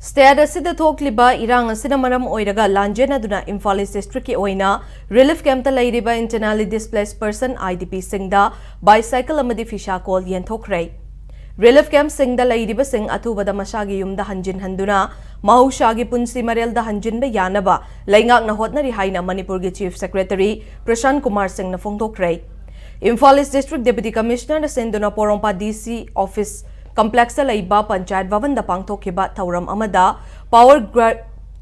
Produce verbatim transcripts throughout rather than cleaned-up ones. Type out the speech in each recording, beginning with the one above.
State ꯑꯁꯤꯗ ꯊꯣꯛꯂꯤꯕ ꯏꯔꯥꯡ ꯑꯁꯤꯅ ꯃꯔꯝ ꯑꯣꯏꯔꯒ ꯂꯥꯟꯖꯦꯟꯅꯗꯨꯅ ꯏꯝꯐꯥꯜ ꯏꯁ ꯗꯤꯁꯇ꯭ꯔꯤꯛꯀꯤ ꯑꯣꯏꯅ ꯔꯤꯂꯤꯐ ꯀꯦꯝꯞꯇ ꯂꯩꯔꯤꯕ internally displaced person, IDPꯁꯤꯡꯗ bicycle ꯑꯃꯗꯤ ꯐꯤꯁꯥꯀꯣꯜ ꯌꯦꯟꯊꯣꯛꯈ꯭ꯔꯦ꯫ ꯔꯤꯂꯤꯐ ꯀꯦꯝꯞꯁꯤꯡꯗ ꯂꯩꯔꯤꯕꯁꯤꯡ ꯑꯊꯨꯕꯗ ꯃꯁꯥꯒꯤ ꯌꯨꯝꯗ ꯍꯟꯖꯤꯟꯍꯟꯗꯨꯅ ꯃꯍꯧꯁꯥꯒꯤ ꯄꯨꯟꯁꯤ ꯃꯔꯦꯜꯗ ꯍꯟꯖꯤꯟꯕ ꯌꯥꯅꯕ ꯂꯩꯉꯥꯛꯅ ꯍꯣꯠꯅꯔꯤ ꯍꯥꯏꯅ ꯃꯅꯤꯄꯨꯔꯒꯤ Chief Secretary ꯄ꯭ꯔꯁꯥꯟ ꯀꯨꯃꯥꯔ ꯁꯤꯡꯅ ꯐꯣꯡꯗꯣꯛꯈ꯭ꯔꯦ꯫ ꯏꯝꯐꯥꯜ ꯏꯁ ꯗꯤꯁꯇ꯭ꯔꯤꯛ ꯗꯦꯄ꯭ꯌꯨꯇꯤ ꯀꯃꯤꯁꯅꯔꯅ ꯁꯤꯟꯗꯨꯅ ꯄꯣꯔꯣꯝꯄꯥꯠ DC office complex ꯂꯩꯕ ꯄꯟꯆꯥꯌꯠ ꯚꯕꯟꯗ ꯄꯥꯡꯊꯣꯛꯈꯤꯕ ꯊꯧꯔꯝ ꯑꯃꯗ Power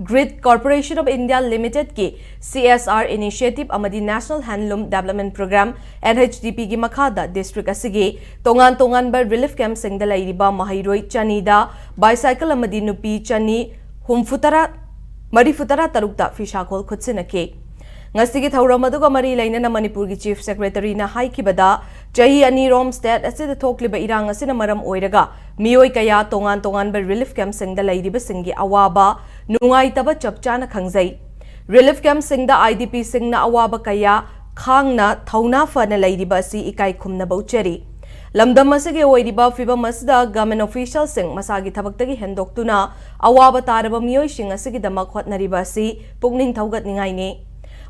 Grid Corporation of India Limitedꯀꯤ CSR initiative ꯑꯃꯗꯤ National Handloom Development Program, NHDPꯒꯤ ꯃꯈꯥꯗ ꯗꯤꯁꯇ꯭ꯔꯤꯛ ꯑꯁꯤꯒꯤ ꯇꯣꯉꯥꯟ ꯇꯣꯉꯥꯟꯕ ꯔꯤꯂꯤꯐ ꯀꯦꯝꯞꯁꯤꯡꯗ ꯂꯩꯔꯤꯕ ꯃꯍꯩꯔꯣꯏ ꯆꯅꯤꯗ bicycle ꯑꯃꯗꯤ ꯅꯨꯄꯤ ꯆꯅꯤ ꯍꯨꯝꯐꯨ ꯇꯔꯥ, ꯃꯔꯤꯐꯨ ꯇꯔꯥ ꯇꯔꯨꯛꯇ ꯐꯤꯁꯥꯈꯣꯜ ꯈꯨꯠꯁꯤꯟꯅꯈꯤ꯫ ꯉꯁꯤꯒꯤ ꯊꯧꯔꯝ ꯑꯗꯨꯒ ꯃꯔꯤ ꯂꯩꯅꯅ ꯃꯅꯤꯄꯨꯔꯒꯤ Chief Secretaryꯅ ꯍꯥꯏꯈꯤꯕꯗ, ꯆꯍꯤ ꯑꯅꯤꯔꯣꯝ state ꯑꯁꯤꯗ ꯊꯣꯛꯂꯤꯕ ꯏꯔꯥꯡ ꯑꯁꯤꯅ ꯃꯔꯝ ꯑꯣꯏꯔꯒ ꯃꯤꯑꯣꯏ ꯀꯌꯥ ꯇꯣꯉꯥꯟ ꯇꯣꯉꯥꯟꯕ ꯔꯤꯂꯤꯐ ꯀꯦꯝꯞꯁꯤꯡꯗ ꯂꯩꯔꯤꯕꯁꯤꯡꯒꯤ ꯑꯋꯥꯕ, ꯅꯨꯡꯉꯥꯏꯇꯕ ꯆꯞ ꯆꯥꯅ ꯈꯪꯖꯩ꯫ ꯔꯤꯂꯤꯐ ꯀꯦꯝꯞꯁꯤꯡꯗ IDPꯁꯤꯡꯅ ꯑꯋꯥꯕ ꯀꯌꯥ ꯈꯥꯡꯅ ꯊꯧꯅꯥ ꯐꯅ ꯂꯩꯔꯤꯕ ꯑꯁꯤ ꯏꯀꯥꯏ ꯈꯨꯝꯅꯕ ꯎꯠꯆꯔꯤ꯫ ꯂꯝꯗꯝ ꯑꯁꯤꯒꯤ ꯑꯣꯏꯔꯤꯕ ꯐꯤꯚꯝ ꯑꯁꯤꯗ government officialꯁꯤꯡ ꯃꯁꯥꯒꯤ ꯊꯕꯛꯇꯒꯤ ꯍꯦꯟꯗꯣꯛꯇꯨꯅ ꯑꯋꯥꯕ ꯇꯥꯔꯕ ꯃꯤꯑꯣꯏꯁꯤꯡ ꯑꯁꯤꯒꯤꯗꯃꯛ ꯍꯣꯠꯅꯔꯤꯕ ꯑꯁꯤ ꯄꯨꯛꯅꯤꯡ ꯊꯧꯒꯠꯅꯤꯡꯉꯥꯏꯅꯤ꯫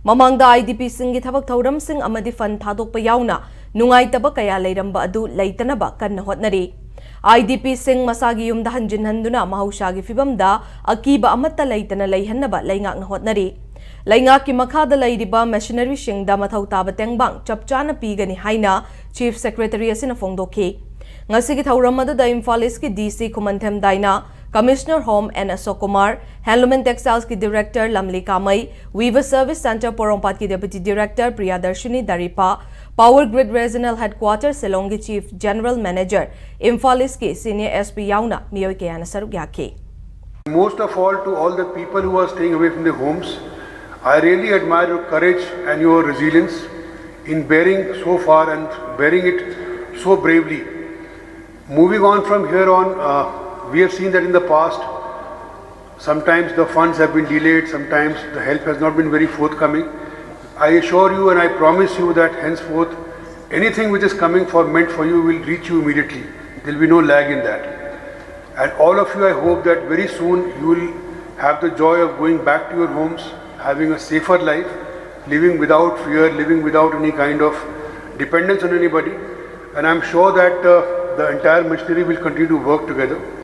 ꯃꯃꯥꯡꯗ IDPꯁꯤꯡꯒꯤ ꯊꯕꯛ ꯊꯧꯔꯝꯁꯤꯡ ꯑꯃꯗꯤ fund ꯊꯥꯗꯣꯛꯄ ꯌꯥꯎꯅ ꯅꯨꯡꯉꯥꯏꯇꯕ ꯀꯌꯥ ꯂꯩꯔꯝꯕ ꯑꯗꯨ ꯂꯩꯇꯅꯕ ꯀꯟꯅ ꯍꯣꯠꯅꯔꯤ꯫ IDPꯁꯤꯡ ꯃꯁꯥꯒꯤ ꯌꯨꯝꯗ ꯍꯟꯖꯤꯟꯍꯟꯗꯨꯅ ꯃꯍꯧꯁꯥꯒꯤ ꯐꯤꯚꯝꯗ ꯑꯀꯤꯕ ꯑꯃꯠꯇ ꯂꯩꯇꯅ ꯂꯩꯍꯟꯅꯕ ꯂꯩꯉꯥꯛꯅ ꯍꯣꯠꯅꯔꯤ꯫ ꯂꯩꯉꯥꯛꯀꯤ ꯃꯈꯥꯗ ꯂꯩꯔꯤꯕ missionaryꯁꯤꯡꯗ ꯃꯊꯧ ꯇꯥꯕ ꯇꯦꯡꯕꯥꯡ ꯆꯞ ꯆꯥꯅ ꯄꯤꯒꯅꯤ ꯍꯥꯏꯅ Chief Secretary ꯑꯁꯤꯅ ꯐꯣꯡꯗꯣꯛꯈꯤ꯫ ꯉꯁꯤꯒꯤ ꯊꯧꯔꯝ ꯑꯗꯨꯗ ꯏꯝꯐꯥꯜ ꯏꯁꯀꯤ DC Khumanthem ꯗꯥꯏꯅꯥ, Commissioner Home N Ashok Kumar, Handloom and Textilesꯀꯤ Director ꯂꯝꯂꯤ ꯀꯥꯃꯩ, Weaver Service Centre ꯄꯣꯔꯣꯝꯄꯥꯠꯀꯤ Deputy Director Priyadarshini ꯗꯥꯔꯤꯄꯥ, Power Grid Regional Headquarter ꯁꯤꯂꯣꯡꯒꯤ Chief General Manager, Imphal ꯏꯁꯀꯤ Senior SP ꯌꯥꯎꯅ ꯃꯤꯑꯣꯏ ꯀꯌꯥꯅ ꯁꯔꯨꯛ ꯌꯥꯈꯤ꯫ Most of all, to all the people who are staying away from their homes, I really admire your courage and your resilience in bearing so far and bearing it so bravely. Moving on from here on, uh, we have seen that in the past, sometimes the funds have been delayed, sometimes the help has not been very forthcoming. I assure you and I promise you that henceforth, anything which is coming for, meant for you, will reach you immediately. There will be no lag in that. And all of you, I hope that very soon you will have the joy of going back to your homes, having a safer life, living without fear, living without any kind of dependence on anybody. And I'm sure that uh, the entire machinery will continue to work together.